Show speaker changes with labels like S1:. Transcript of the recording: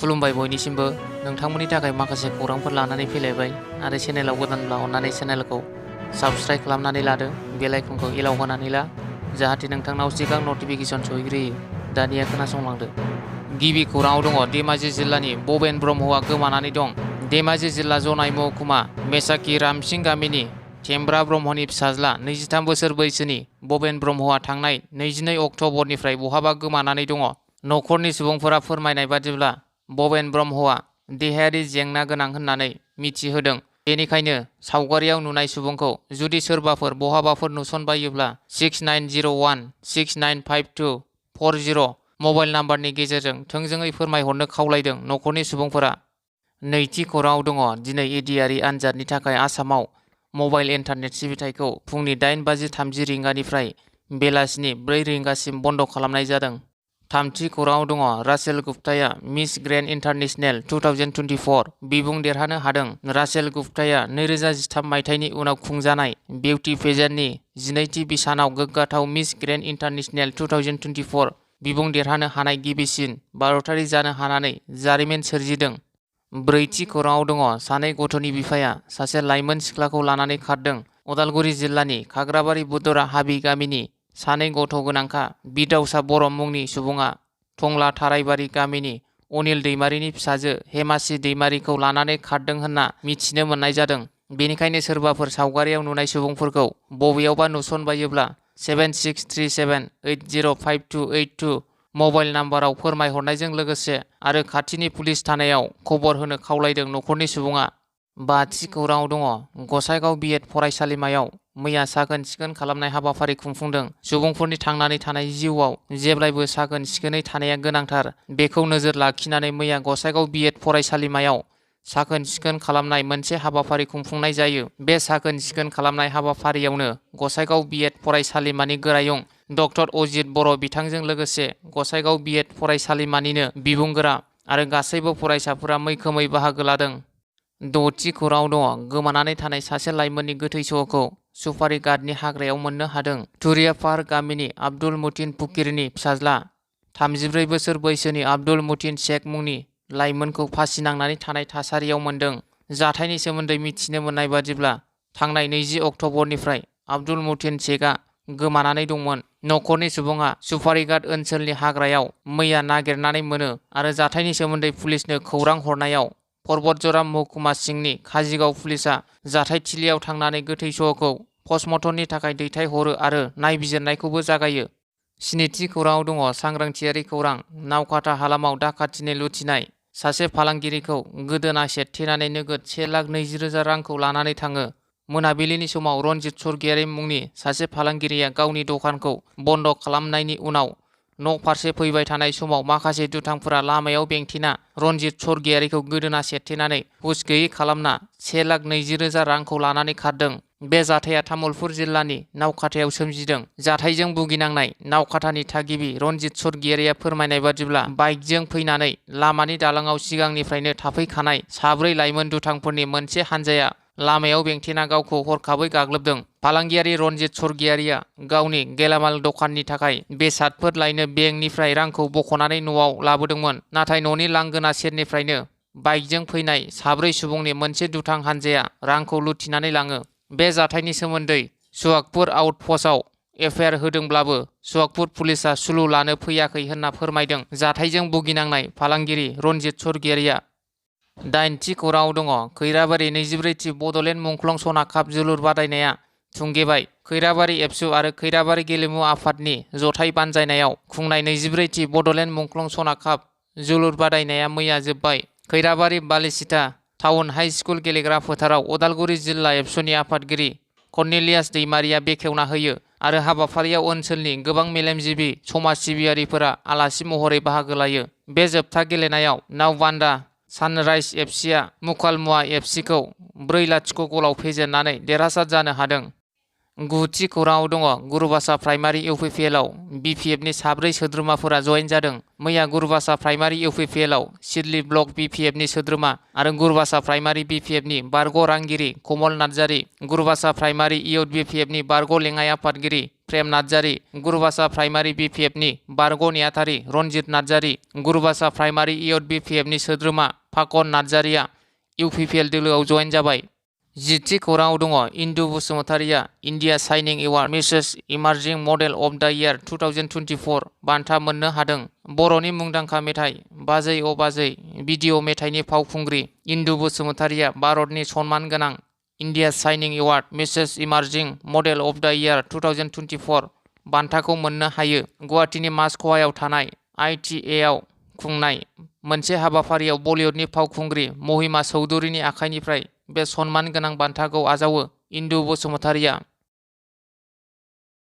S1: खुलुमबाय बयनिसिमबो नोंथांमोननि थाखाय माखासे खौरांफोर लानानै फैलायबाय आरो चेनेलाव गोदानब्ला अन्नानै चेनेलखौ साबस्क्राइब खालामनानै लादो बेल आइकनखौ एलाव होनानै ला जाहाथे नोंथांनाव सिगां नटिफिकेसन सहैग्रोयो। दानिया खोनासंलांदो। गिबि खौराङाव दङ धेमाजि जिल्लानि बबेन ब्रह्मआ गोमानानै दं। धेमाजि जिल्ला जनाय महकुमा मेसाखि रामसिं गामिनि थेमब्रा ब्रह्मनि फिसाज्ला 23 बोसोर बैसोनि बबेन ब्रह्मआ थांनाय 22 अक्ट'बरनिफ्राय बहाबा गोमानानै दङ। न'खरनि सुबुंफोरा फोरमायनाय बादिब्ला बबेन ब्रह्मआ देहायारि जेंना गोनां होननानै मिथिहोदों। बेनिखायनो सावगारियाव नुनाय सुबुंखौ जुदि सोरबाफोर बहाबाफोर नुसनबायोब्ला 6901695240 मबाइल नाम्बारनि गेजेरजों थोंजोङै फोरमायहरनो खावलायदों न'खरनि सुबुंफोरा। नैथि खौराङाव दङ दिनै एडिआरि आनजादनि थाखाय आसामाव मबाइल इन्टारनेट सिबिथायखौ फुंनि 8:30 रिंगानिफ्राय बेलासिनि 4 रिंगासिम बन्द खालामनाय जादों। थामथि खौराङाव दङ रासेल गुप्ताया मिस ग्रेन्ड इन्टारनेशनेल 2024 बिमुं देरहानो हादों। रासेल गुप्ताया 2013 मायथाइनि उनाव खुंजानाय बिउटि पेजेन्टनि 12थि बिसानाव गोग्गाथाव मिस ग्रेन्ड इन्टारनेशनेल 2024 बिमुं देरहानो हानाय गिबिसिन भारतारि जानो हानानै जारिमिन सोरजिदों। ब्रैथि खौराङाव दङ सानै गथ'नि बिफाया सासे लाइमोन सिख्लाखौ लानानै खारदों। उदालगुरि जिल्लानि खाग्राबारि बुदरा हाबि गामिनि सानै गथ' गोनांखा बिदावसा बर' मुंनि सुबुङा टंला थाराइबारि गामिनि अनिल दैमारिनि फिसाजो हेमासि दैमारिखौ लानानै खारदों होनना मिथिनो मोननाय जादों। बेनिखायनो सोरबाफोर सावगारियाव नुनाय सुबुंफोरखौ बबेयावबा नुसनबायोब्ला 7637805282 मबाइल नाम्बाराव फोरमायहरनायजों लोगोसे आरो खाथिनि पुलिस थानायाव खबर होनो खावलायदों न'खरनि सुबुङा। बाथि खौराङाव दङ गसाइगाव बिएड फरायसालिमायाव मैया साखोन सिखोन खालामनाय हाबाफारि खुंफुंदों। सुबुंफोरनि थांनानै थानाय जिउआव जेब्लायबो साखोन सिखोनै थानाया गोनांथार। बेखौ नोजोर लाखिनानै मैया गसाइगाव बिएड फरायसालिमायाव साखोन सिखोन खालामनाय मोनसे हाबाफारि खुंफुंनाय जायो। बे साखोन सिखोन खालामनाय हाबाफारियावनो गसाइगाव बिएड फरायसालिमानि गोरायुं डक्टर अजित बर' बिथांजों लोगोसे गसाइगाव बिएड फरायसालिमानिनो बिबुंगोरा आरो गासैबो फरायसाफोरा मैखोमै बाहागो लादों। द'थि खौराङाव दङ गोमानानै थानाय सासे लाइमोननि गोथै सह'खौ सुपारि गार्डनि हाग्रायाव मोननो हादों। तुरियापार गामिनि आब्दुल मुतिन फुकिरनि फिसाज्ला 34 बोसोर बैसोनि आब्दुल मुतिन शेख मुंनि लाइमोनखौ फासि नांनानै थानाय थासारियाव मोनदों। जाथायनि सोमोन्दै मिथिनो मोननाय बादिब्ला थांनाय 20 अक्ट'बरनिफ्राय आब्दुल मुतिन शेखआ गोमानानै दंमोन। न'खरनि सुबुङा सुपारिघाट ओनसोलनि हाग्रायाव मैया नागिरनानै मोनो आरो जाथायनि सोमोन्दै पुलिसनो खौरां हरनायाव पर्बतजरा महकुमा सिंनि काजिगाव पुलिसआ जाथायथिलियाव थांनानै गोथै सह'खौ पस्टमर्टमनि थाखाय दैथायहरो आरो नायबिजिरनायखौबो जागायो। स्निथि खौराङाव दङ सांग्रांथियारि खौरां नावकाटा हालामाव दाखाथिनि लुथिनाय सासे फालांगिरिखौ गोदोना सेरथेनानै नोगोद 1,20,000 रांखौ लानानै थाङो। मोनाबिलिनि समाव रनजित स्वर्गियारि मुंनि सासे फालांगिरिया गावनि दखानखौ बन्द खालामनायनि उनाव न' फारसे फैबाय थानाय समाव माखासे दुथांफोरा लामायाव बेंथेना रनजित स्वर्गियारिखौ गोदोना सेरथेनानै हुस गैयै खालामना 1,20,000 रांखौ लानानै खारदों। बे जाथाया तामुलपुर जिल्लानि नावकाटायाव सोमजिदों। जाथायजों भुगिनांनाय नावकाटानि थागिबि रनजित स्वर्गियारिया फोरमायनाय बादिब्ला बाइकजों फैनानै लामानि दालाङाव सिगांनिफ्रायनो थाफैखानाय 4 लाइमोन दुथांफोरनि मोनसे हानजाया लामायाव बेंथेना गावखौ हरखाबै गाग्लोबदों। फालांगियारि रनजित स्वर्गियारिया गावनि गेलामाल दखाननि थाखाय बेसादफोर लायनो बेंकनिफ्राय रांखौ बख'नानै न'आव लाबोदोंमोन। नाथाय न'नि लांगोना सेरनिफ्रायनो बाइकजों फैनाय 4 सुबुंनि मोनसे दुथां हानजाया रांखौ लुथिनानै लाङो। बे जाथायनि सोमोन्दै सुहागपुर आउटपस्टआव एफआइआर होदोंब्लाबो सुहागपुर पुलिसआ सुलु लानो फैयाखै होनना फोरमायदों जाथायजों भुगिनांनाय फालांगिरि रनजित स्वर्गियारिया। 8थि खौराङाव दङ खैराबारि 24थि बड'लेण्ड मुंख्लं सना काप जोलुर बादायनाया थुंगेबाय। खैराबारि एबसु आरो खैराबारि गेलेमु आफादनि जथाय बानजायनायाव खुंनाय 24थि बड'लेण्ड मुंख्लं सना काप जोलुर बादायनाया मैया जोब्बाय। खैराबारि बालिसिता टाउन हाइ स्कुल गेलेग्रा फोथाराव उदालगुरि जिल्ला एबसुनि आफादगिरि कर्नेलियास दैमारिया बेखेवना होयो आरो हाबाफारियाव ओनसोलनि गोबां मेलेमजिबि समाज सिबियारिफोरा आलासि महरै बाहागो लायो। बे जोबथा गेलेनायाव नावबान्दा सानराइज एफसिआ मुकालमुवा एफसिखौ 4-0 गलाव फेजेननानै देरहासार जानो हादों। 9थि खौराङाव दङ गुरुबासा प्राइमारि इउपिपिएलआव बिपिएफनि 4 सोद्रोमाफोरा जयेन जादों। मैया गुरुबासा प्राइमारि इउपिपिएलआव सिडली ब्लक बिपिएफनि सोद्रोमा आरो गुरुबासा प्राइमारि बिपिएफनि बारग' रांगिरि कमल नार्जारि, गुरुबासा प्राइमारि इयुथ बिपिएफनि बारग' लेङाइ आफादगिरि प्रेम नार्जारी, गुरुभाषा प्राइमारि BPFनि बारग' नेहाथारि रनजित नार्जारी, गुरुभाषा प्राइमारि इयथ BPFनि सोद्रोमा फाकन नार्जारिया UPPL दोलोआव जयेन जाबाय। 10थि खौराङाव दङ इन्दु बसुमतारिया India shining award Mrs emerging model of the year 2024 बान्था मोननो हादों। बर'नि मुंदांखा मेथाइ बाजै अ बाजै भिडिअ मेथाइनि फावखुंग्रि इन्दु बसुमतारिया भारतनि सनमान गोनां India shining award Mrs emerging model of the year 2024 बान्थाखौ मोननो हायो। गुवाहाटीनि मासख'वायाव थानाय ITA आव खुंनाय मोनसे हाबाफारियाव बलिउडनि फावखुंग्रि महिमा चौधुरीनि आखाइनिफ्राय बे सनमान गोनां बान्थाखौ आजावो इन्दु बसुमतारिया।